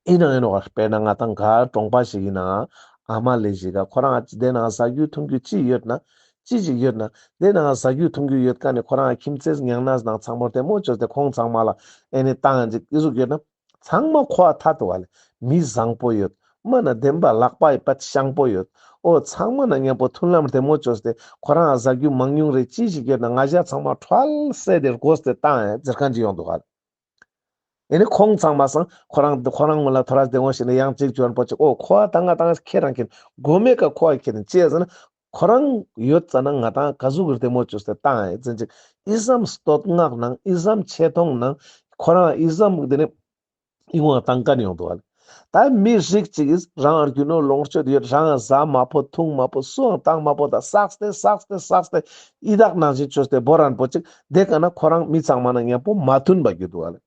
ཨིན་ནའང་ཨིན་ནོག། དཔེར་ན་ང་ཏང་ག་གྲོང་པ་ཞིག་ཨིན་ནའང་ཨ་མ་ལེ་ཞིག་ག་ཁོ་རང་དེ་ནང་ཟ་རྒྱུ་འཐུང་རྒྱུ་ཅི་ཡོད་ན་ཅི་ཞིག་ཡོད་ན་དེ་ནང་ཟ་རྒྱུ་འཐུང་རྒྱུ་ཡོད་མཁན་ནི་ཁོ་རང་ཁྱིམ་མཚེས་ཉང་ནས་ནང་ཚང་མོ་བདེ་མོ་བཅོས་ཏེ་ཁོང་ཚང་མ་ལ་ཨེ་ནི་བཏང་ཡང་ཅིག་ཨི་ཟུག་ཡོད་ན་ཚང་མ་ཁོ་ཨ་ཐད་དུ་བ་ལེ། མི་བཟང་པོ་ཡོད། མ་ན་བདེན་པ་ལག་པ་ཡི་པད་ཤང་པོ་ཡོད། འོ་ཚང་མ་ན་མཉམ་པོ་མཐུན་ལམ་བདེ་མོ་བཅོས་ཏེ་ཁོ་རང་ཟ་རྒྱུ་མང་ཉུང་རེ་ཅི་ཞིག་ཡོད་ན་ང་ཞ་ཚང་མ་ཁྲལ་སེ་དེ་དགོས་ཏེ་བཏང་ཡང་ཟེར་མཁན་ཅིག་ཡོང་འདུག་ག། ཨེ་ནི་ཁོང་ཚང་མ་སང་ཁོ་རང་ཁོ་རང་ངོ་ལ་ཐོ་རས་བདེ་མོ་ཞིག་ནས་ཡང་གཅིག་བྱོན་པོ་ཅིག་འོ་ཁོ་ཨ་ད་ང་ཏང་ཁྱེད་རང་ཁྱེད་མགོ་མེད་ཀ་ཁོ་ཨ་ཁྱེད་ཅི་ཟེར་ན་ཁོ་རང་ཡོད་ཙ་ན་ང་ཏང་ག་ཟུག་གི་བདེ་མོ་བཅོས་ཏེ་བཏང་ཡང་ཅིག་ཨི་ཙམ་བསྟོད་བསྔགས་ནང་ཨི་ཙམ་ཆེ་མཐོང་ནང་ཁོ་རང་ཨི་ཙམ་དེ་ནི་ཨི་ངོ་བཏང་མཁན་ཡོང་འདུག་ག་ལེ། ད་མི་རིགས་གཅིག་གིས་རང་རྒྱུ་ནོར་ལོངས་སྤྱོད་ཡོད་རང་ཟ་མ་ཕོད་འཐུང་མ་ཕོད་སུའང་བཏང་མ་ཕོད་ད་བསགས་ཏེ་བསགས་ཏེ་བསགས་ཏེ་ཡི་དྭགས་ནང་བཞིན་བཅོས་ཏེ་བོར་རན་པོ་ཅིག་དེ་ཀ་ན་ཁོ་རང་མི་ཚང་མ་ན་མཉམ་པོ་མ་མཐུན་པ་གྱུར་འདུག་ག་ལེ།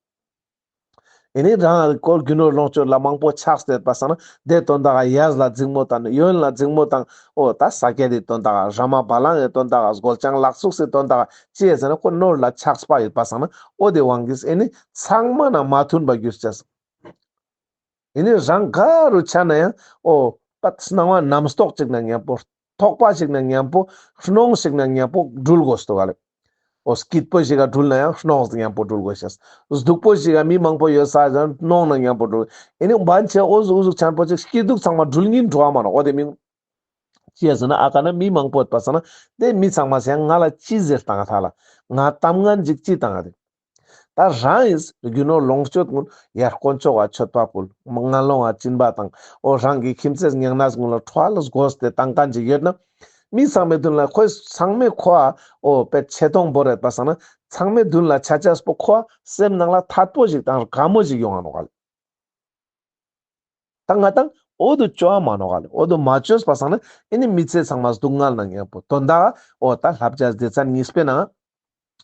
ཨེ་ནི་རང་ཁོ་རྒྱུ་ནོར་ལོངས་སྤྱོད་ལ་མང་པོ་ཆགས་ཏེ་ཡོད་པ་སང་ན་དེ་དོན་དག་ག་ཡས་ལ་འཛིང་མོ་དང་ཡོན་ལ་འཛིང་མོ་དང་འོ་ད་ས་སྐྱ་དེ་དོན་དག་ག་ར་མ་བ་ལང་ཡི་དོན་དག་ག་སྒོལ་ལྕང་ལག་ཚུགས་སི་དོན་དག་ག་ཅི་ཡས་ཟེར་ན་ཁོ་ནོར་ལ་ཆགས་པ་ཡོད་པ་སང་ན་འོ་དེ་དབང་གིས་ཨེ་ནི་ཚང་མ་ན་མ་མཐུན་པ་གྱུར་ཅེས། ཨེ་ནི་རང་ག་རུ་ཆ་ན་ཡང་འོ་པད་སྣང་བ་རྣམ་རྟོག་ཅིག་ན་མཉམ་པོ་ཐོགས་པ་ཅིག་ན་མཉམ་པོ་གནོང་ཞིག་ན་མཉམ་པོ་འགྲུལ་དགོས་སྟོ་ག་ལེ། འོ་སྐྱིད་པོ་ཞིག་ག་འགྲུལ་ན་ཡང་གནོང་ཞིག་མཉམ་པོ་འགྲུལ་དགོས་ཤེས། སྡུག་པོ་ཞིག་ག་མི་མང་པོ་ཡོད་ས་ཡང་གནོང་ན་མཉམ་པོ་འགྲུལ། ཨེ་ནི་བན་ཆེ་འོ་ཟུག་འོ་ཟུག་ཆན་པོ་ཅིག་སྐྱིད་སྡུག་ཚང་མ་འགྲུལ་ཉིན་འགྲོ་བ་མ་ནོག་འོ་དེ་མིན། ཅི་ཡ་ཟེར་ན་ཨ་ཀ་ན་མི་མང་པོ་ཡོད་པ་སང་ན་དེ་མི་ཚང་མ་སེ་ཡང་ང་ལ་ཅི་ཟེར་བཏང་ཐ་ལ་ང་གཏམ་ངན་ཅིག་ཅི་བཏང་ཨ་དེ། ད་རང་ཡིས་རྒྱུ་ནོར་ལོངས་སྤྱོད་ཀུན་ཡར་དཀོན་མཆོག་ག་མཆོད་པ་ཕུལ། ངན་སློང་ང་སྦྱིན་པ་བཏང་། འོ་རང་གི་ཁྱིམ་མཚེས་ཉང་ནས་ཀུན་ལ་ཁྲོ་ལ་དགོས་ཏེ་བཏང་མཁན་ཅིག་ཡོད་ན། མི་ཚང་མའི་མདུན་ལ་ཁོས་ཚང་མས་ཁོ་ཨ་འོ་པད་ཆེ་མཐོང་བོར་རེད་པ་སང་ན་ཚང་མའི་མདུན་ལ་ཆ་ཆས་པོ་ཁོ་ཨ་སེམས་ནང་ལ་ཐད་པོ་ཞིག་དང་དགའ་མོ་ཞིག་ཡོང་ང་ནོག་ག་ལེ། ད་ང་དང་འོ་དུ་བཅོ་བ་མ་ནོག་ག་ལེ། འོ་དུ་མ་བཅོས་པ་སང་ན་ཨེ་ནི་མི་ཚེ་ཚང་མ་སྡུག་བསྔལ་ནང་ཡོད་པོ་དོན་དག་འོ་ད་བསླབ་བྱ་སྡེ་ཚན་གཉིས་པའི་ནང་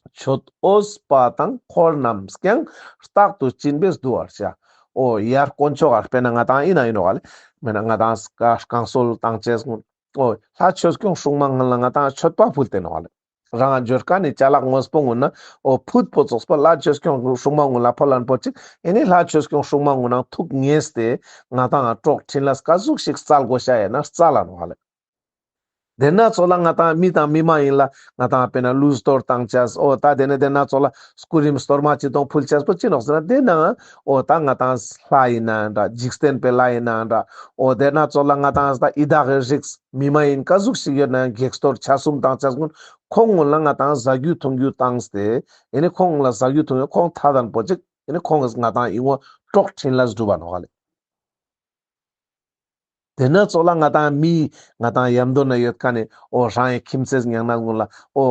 མཆོད་འོས་པ་དང་འཁོར་རྣམས་ཀྱང་རྟག་ཏུ་སྦྱིན་པས་བསྡུ་བར་བྱ། འོ་ཡར་དཀོན་མཆོག་ག་དཔེར་ན་ང་དང་ཨིན་ན་ཨིན་ནོག་ག་ལེ། མེད་ན་ང་དང་བསྐང་གསོལ་བཏང་ཅེས་ཀུན། འོ་ལྷ་ཆོས་སྐྱོང་སྲུང་མ་ཀུན་ལ་ང་དང་མཆོད་པ་ཕུལ་ཏེ་ནོག་ག་ལེ། རང་འབྱོར་མཁན་ནི་ཅ་ལག་དངོས་པོ་ཀུན་ན་འོ་ཕུད་པོ་ཙོགས་པོ་ལྷ་ཆོས་སྐྱོང་སྲུང་མ་ཀུན་ལ་ཕུལ་ལན་པོ་ཅིག་ཨེ་ནི་ལྷ་ཆོས་སྐྱོང་སྲུང་མ་ཀུན་ནང་ཐུགས་ངེས་ཏེ་ང་དང་ང་གྲོགས་འཕྲིན་ལས་ཀ་ཟུག་ཞིག་སྩལ་དགོས་ཤ་ཡིན་ན་སྩལ་ལ་ནོག་ག་ལེ། དེ་ན་ཚོགས་ལ་ང་དང་མི་དང་མི་མ་ཡིན་ལ་ང་དང་དཔེར་ན་ལུས་གཏོར་བཏང་ཅེས། འོ་ད་དེ་ནས་དེ་ན་ཚོགས་ལ་སྐུ་རིམ་གཏོར་མ་ཅི་དང་ཕུལ་ཅེས་པོ་ཅི་ནོག་ཟེར་ན་དེ་ན་འོ་ད་ང་དང་ལྷ་ཡིན་ན་འདྲ་འཇིག་རྟེན་པའི་ལྷ་ཡིན་ན་འདྲ་འོ་དེ་ན་ཚོགས་ལ་ང་དང་ད་ཡི་དྭགས་རིགས་མི་མ་ཡིན་ཀ་ཟུག་ཞིག་ཡོད་ན་ཡང་བགེགས་གཏོར་ཆ་གསུམ་བཏང་ཅེས་ཀུན་ཁོང་ཀུན་ལ་ང་དང་ཟ་རྒྱུ་འཐུང་རྒྱུ་བཏང་སྟེ་ཨེ་ནི་ཁོང་ཀུན་ལ་ཟ་རྒྱུ་འཐུང་རྒྱུ་ཁོང་ཐ་དན་པོ་ཅིག་ཨེ་ནི་ཁོང་གིས་ང་དང་ཨི་ངོ་གྲོགས་འཕྲིན་ལས་སྒྲུབ་པ་ནོག་ག་ལེ། དེ་ན་ཚོགས་ལ་ང་དང་མི་ང་དང་ཡམ་དོ་ན་ཡོད་མཁན་ནི་འོ་རང་ཡི་ཁྱིམ་མཚེས་ཉང་ནས་ཀུན་ལ་འོ་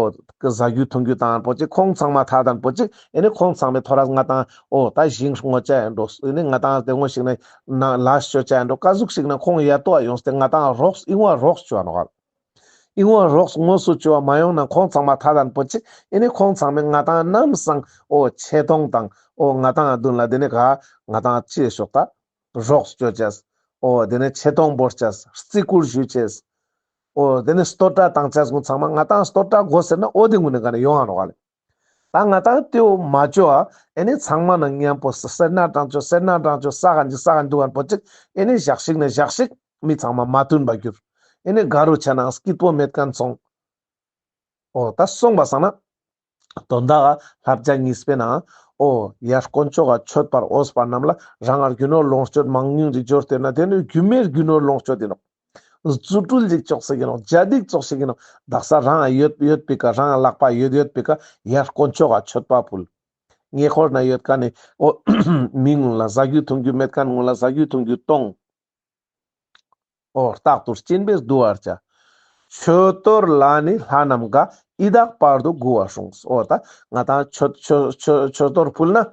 ཟ་རྒྱུ་འཐུང་རྒྱུ་བཏང་པོ་ཅིག་ཁོང་ཚང་མ་ཐ་དན་པོ་ཅིག་ཨེ་ནི་ཁོང་ཚང་མས་ཐོ་རས་ང་དང་འོ་ད་ཞིང་རྨོ་ཅེས་ཡིན་འགྲོ་ཨེ་ནི་ང་དང་དེ་ངོ་ཞིག་ན་ལས་ཅོ་ཅེས་ཡིན་འགྲོ་ཀ་ཟུག་ཞིག་ན་ཁོང་ཡ་ཏོ་ཡོངས་ཏེ་ང་དང་རོགས་ཨི་ངོ་རོགས་ཅོ་ནོག་ག་ལེ། ཨི་ངོ་རོགས་དངོས་སུ་བཅོ་བ་མ་ཡོང་ན་ཁོང་ཚང་མ་ཐ་དན་པོ་ཅིག་ཨེ་ནི་ཁོང་ཚང་མས་ང་དང་ནམ་སང་འོ་ཆེ་མཐོང་དང་འོ་ང་དང་མདུན་ལ་དེ་ནི་ག་ང་དང་ཅི་ཤོག་ད་རོགས་བཅོ་ཅེས། འོ་དེ་ནི་ཆེ་མཐོང་བོར་ཅེས། བརྩི་བཀུར་ཞུ་ཅེས། འོ་དེ་ནི་བསྟོད་སྒྲ་བཏང་ཅེས་ཀུན་ཚང་མ་ང་དང་བསྟོད་སྒྲ་དགོས་ཟེར་ན་འོ་དེ་ཀུན་ནི་ག་ནི་ཡོང་ང་ནོག་ག་ལེ། ད་ང་དང་དེའོ་མ་བཅོ་ཨ་ཨེ་ནི་ཚང་མ་ན་མཉམ་པོ་སེར་སྣ་དྲང་ཅོ་སེར་སྣ་དྲང་ཅོ་ས་ག་འཇིག་ས་ག་འདུག་ག་པོ་ཅིག་ཨེ་ནི་ཞག་ཞིག་ན་ཞག་ཞིག་མི་ཚང་མ་མ་མཐུན་པ་གྱུར། ཨེ་ནི་ག་རུ་ཆ་ནའང་སྐྱིད་པོ་མེད་མཁན་སོང་། འོ་ད་སོང་པ་སང་ན་དོན་དག་ག་བསླབ་བྱ་གཉིས་པའི་ནང་ འོ་ཡར་དཀོན་མཆོག་ག་མཆོད་པར་འོས་པ་རྣམས་ལ་རང་ང་རྒྱུ་ནོར་ལོངས་སྤྱོད་མང་ཉུང་ཅིག་འབྱོར་ཏེ་ན་དེ་ནི་རྒྱུ་མེད་རྒྱུ་ནོར་ལོངས་སྤྱོད་ཡིན་ནོག། རྫུ་འཕྲུལ་ཅིག་ཅོག་ཟེར་གི་ནོག། བྱ་སྡིག་ཅོག་ཟེར་གི་ནོག། དག་ས་རང་ཡོད་ཡོད་པའི་ཀ་རང་ལག་པ་ཡོད་ཡོད་པའི་ཀ་ཡར་དཀོན་མཆོག་ག་མཆོད་པ་ཕུལ། ཉེ་འཁོར་ན་ཡོད་མཁན་ནི་འོ་མི་ངུན་ལ་ཟ་རྒྱུ་འཐུང་རྒྱུ་མེད་མཁན་ངུན་ལ་ཟ་རྒྱུ་འཐུང་རྒྱུ་གཏོང་། འོ་རྟག་ཏུ་སྦྱིན་པས་བསྡུ་བར་བྱ། མཆོད་གཏོར་ལ་ནི་ལྷ་རྣམས་དགའ། ཡི་དྭགས་བར་དུ་མགུ་བ་བསྲུང་། འོ་ད་ང་ཏང་མཆོད་མཆོད་མཆོད་མཆོད་གཏོར་ཕུལ་ན།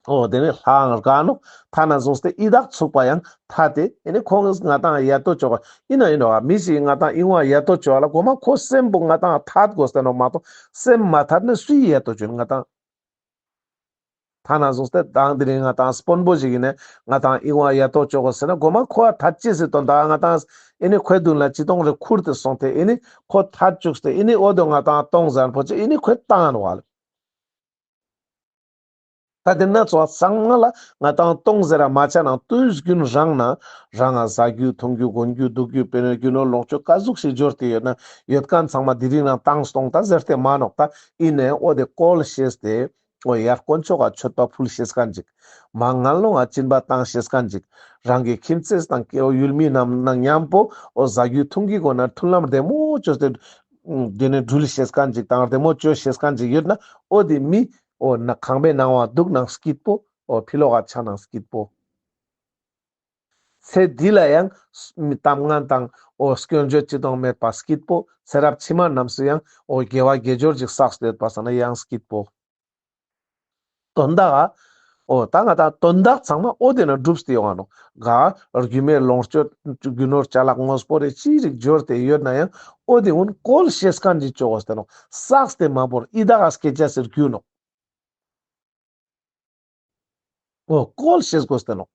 འོ་དེ་ནི་ལྷའང་དགའ་ནོག། ཐ་ན་བཟུང་སྟེ་ཡི་དྭགས་ཚུགས་པ་ཡང་ཐ་སྟེ་ཨེ་ནི་ཁོང་ང་ཏང་ཡ་ཏོ་ཅོ་ག་ཡིན་ན་ཡིན་ནོག། མི་ཞིག་ང་ཏང་ཨི་ཝང་ཡ་ཏོ་ཅོ་བ་ལ་གོ་མ་ཁོ་སེམས་པོ་ང་ཏང་ཐད་དགོས་ཏེ་ནོག་མ་གཏོགས་སེམས་མ་ཐད་ན་སུའི་ཡ་ཏོ་ཅོ་ཡིན་ང་ཏང་། ཐ་ན་བཟུང་སྟེ་དང་དེ་རིང་ང་ཏང་དཔོན་པོ་ཞིག་ཡིན་ནས་ང་ཏང་ཨི་ཝང་ཡ་ཏོ་ཅོ་གོ་ཟེར་ན་གོ་མ་ཁོ་ཐད་ཅེས་སི་དོན་དག་ང་ཏང་ཨེ་ནི་ཁོའི་མདུན་ལ་ཅི་གཏོང་རེ་ཁུར་ཏེ་སོང་སྟེ་ཨེ་ནི་ཁོ་ཐད་བཅུག་སྟེ་ཨེ་ནི་འོ་དོ་ང་ཏང་གཏོང་ཟན་པོ་ཅི་ཨེ་ནི་ཁོའི་བཏང་ནོག་ལེ། ད་དེ་ན་ཚོ་ཚང་མ་ལ་ང་ཏང་གཏོང་ཟེར་ར་མ་ཆ་ནང་དུས་རྒྱུན་རང་ན་རང་ང་ཟ་རྒྱུ་འཐུང་རྒྱུ་གོན་རྒྱུ་འདུག་རྒྱུ་དཔེར་ན་རྒྱུ་ནོར་ལོངས་སྤྱོད་ག་ཟུག་ཞིག་འབྱོར་ཏེ་ཡོད་ན་ཡོད་མཁན་ཚང་མ་དེ་རིང་རང་བཏང་སྟོང་ད་ཟེར་ཏེ་མ་ནོག། ད་ཡིན་ནའང་འོ་དེ་བཀོལ་ཤེས་ཏེ་འོ་ཡར་དཀོན་མཆོག་ག་མཆོད་པ་ཕུལ་ཤེས་མཁན་ཅིག། མ་ངན་སློང་ང་སྦྱིན་པ་བཏང་ཤེས་མཁན་ཅིག། རང་གི་ཁྱིམ་མཚེས་དང་ཡུལ་མི་རྣམས་ནང་མཉམ་པོ་འོ་ཟ་རྒྱུ་འཐུང་རྒྱུ་གོ་ན་མཐུན་ལམ་བདེ་མོ་བཅོས་ཏེ་དེ་ནས་འགྲུལ་ཤེས་མཁན་ཅིག་དང་བདེ་མོ་བཅོས་ཤེས་མཁན་ཅིག་ཡོད་ན་འོ་དེ་མི་འོ་ན་ཁང་པའི་ནང་བ་འདུག་ནང་སྐྱིད་པོ། འོ་ཕི་ལོག་ག་ཆ་ནང་སྐྱིད་པོ། ཚེ་འདི་ལ་ཡང་མི་གཏམ་ངན་དང་འོ་སྐྱོན་བརྗོད་ཅི་དང་མེད་པ་སྐྱིད་པོ། ཚེ་རབས་ཕྱི་མ་རྣམས་སུ་ཡང་འོ་དགེ་བ་དགེ་སྦྱོར་ཅིག་བསགས་ཏེ་ཡོད་པ་སང་ན་ཡང་སྐྱིད་པོ། དོན་དག་འོ་ད་ང་ཏང་དོན་དག་ཚང་མ་འོ་དེ་ན་འགྲུབ་སྟེ་ཡོང་ང་ནོག། ག་རྒྱུ་མེད་ལོངས་སྤྱོད་རྒྱུ་ནོར་ཅ་ལག་དངོས་པོ་རེ་ཅི་རིགས་འབྱོར་ཏེ་ཡོད་ན་ཡང་འོ་དེ་ཀུན་བཀོལ་ཤེས་མཁན་ཅིག་ཅོ་དགོས་ཏེ་ནོག། བསགས་ཏེ་མ་བོར་ཡི་དྭགས་སྐད་ཆ་ཟེར་རྒྱུ་ནོག། འོ་བཀོལ་ཤེས་དགོས་ཏེ་ནོག།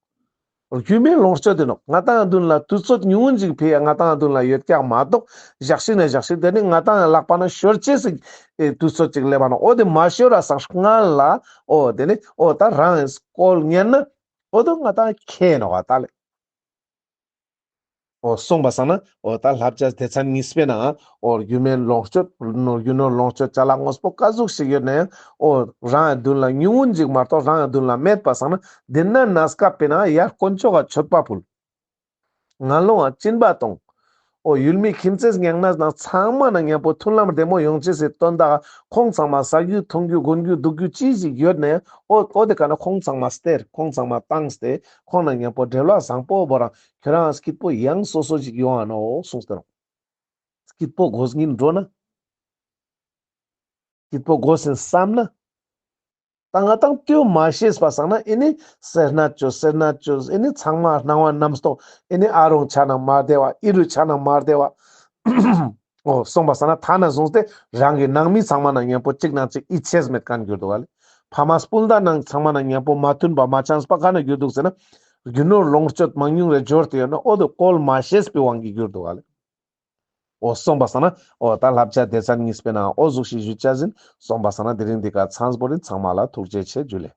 རྒྱུ་མེད་ལོངས་སྤྱོད་དེ་ནོག། ང་ཏང་མདུན་ལ་དུས་ཚོད་ཉུང་ངུན་ཅིག་ཕེ་ཡ་ང་ཏང་མདུན་ལ་ཡོད་ཀྱག་མ་གཏོགས་ཞག་ཞིག་ནས་ཞག་ཞིག་དེ་ནི་ང་ཏང་ལག་པ་ན་ཤོར་ཅེས་སི་དུས་ཚོད་ཅིག་སླེབས་པ་ནོག། འོ་དེ་མ་ཤོར་ར་སང་སྔན་ལ་འོ་དེ་ནི་འོ་ད་རང་བཀོལ་ཉན་ན་འོ་དོ་ང་ཏང་ཁེ་ནོག་ག་ད་ལེ། འོ་སོང་པ་སང་ན་འོ་ད་བསླབ་བྱ་སྡེ་ཚན་གཉིས་པའི་ནང་འོ་རྒྱུ་མེད་ལོངས་སྤྱོད་རྒྱུ་ནོར་ལོངས་སྤྱོད་ཅ་ལག་དངོས་པོ་ག་ཟུག་ཞིག་ཡོད་ན་ཡང་འོ་རང་མདུན་ལ་ཉུང་ངུན་ཅིག་མ་གཏོགས་རང་མདུན་ལ་མེད་པ་སང་ན་དེ་ན་གནས་སྐབས་པའི་ནང་ཡར་དཀོན་མཆོག་ག་མཆོད་པ་ཕུལ། ངན་སློང་ང་སྦྱིན་པ་གཏོང་། འོ་ཡུལ་མི་ཁྱིམ་མཚེས་ཉང་ན་ནང་ཚང་མ་ན་མཉམ་པོ་མཐུན་ལམ་བདེ་མོ་ཡོང་ཅེས་སི་དོན་དག་ཁོང་ཚང་མ་ཟ་རྒྱུ་འཐུང་རྒྱུ་གོན་རྒྱུ་འདུག་རྒྱུ་ཅི་ཞིག་ཡོད་ན་ཡང་འོ་འོ་དེ་ཀ་ན་ཁོང་ཚང་མ་སྟེར། ཁོང་ཚང་མ་བཏང་སྟེ་ཁོང་ན་མཉམ་པོ་འབྲེལ་བ་བཟང་པོ་བོ་རང་ཁྱོད་རང་སྐྱིད་པོ་ཡང་སོ་སོ་ཞིག་ཡོང་ང་ནོག་གསུངས་ཏེ་ནོག། སྐྱིད་པོ་དགོས་ངིན་འགྲོ་ན། སྐྱིད་པོ་དགོས་ཟིན་བསམ་ན། ད་ང་ཏང་ལྟོས་མ་ཤེས་པ་སང་ན་ཨེ་ནི་སེར་སྣ་བཅོས་སེར་སྣ་བཅོས་ཨེ་ནི་ཚང་མ་སྣང་བ་རྣམ་རྟོག་ཨེ་ནི་ཨ་རུང་ཆ་ན་མ་བདེ་བ་ཨི་རུ་ཆ་ན་མ་བདེ་བ། འོ་སོང་པ་སང་ན་ཐ་ན་བཟུང་སྟེ་རང་གི་ནང་མི་ཚང་མ་ན་མཉམ་པོ་གཅིག་ནང་གཅིག་ཡིད་ཆེས་མེད་མཁན་གྱུར་འདུག་ག་ལེ། ཕ་མ་སྤུན་ཟླ་ནང་ཚང་མ་ན་མཉམ་པོ་མ་མཐུན་པ་མ་འཆམས་པ་ག་ན་གྱུར་འདུག་ཟེར་ན། རྒྱུ་ནོར་ལོངས་སྤྱོད་མང་ཉུང་རེ་འབྱོར་ཏེ་ཡོད་ན་འོ་དེ་བཀོལ་མ་ཤེས་པའི་དབང་གིས་གྱུར་འདུག་ག་ལེ། འོ་སོང་པ་སང་ན་འོ་ད་བསླབ་བྱ་སྡེ་ཚན་གཉིས་པའི་ནང་འོ་ཟུག་ཞིག་ཞུ་ཅེས་ཡིན། སོང་པ་སང་ན་དེ་རིང་འདི་ཀ་ཚང་པོ་རིན། ཚང་མ་ལ་ཐུགས་རྗེ་ཆེ། ཇུ་ལེ།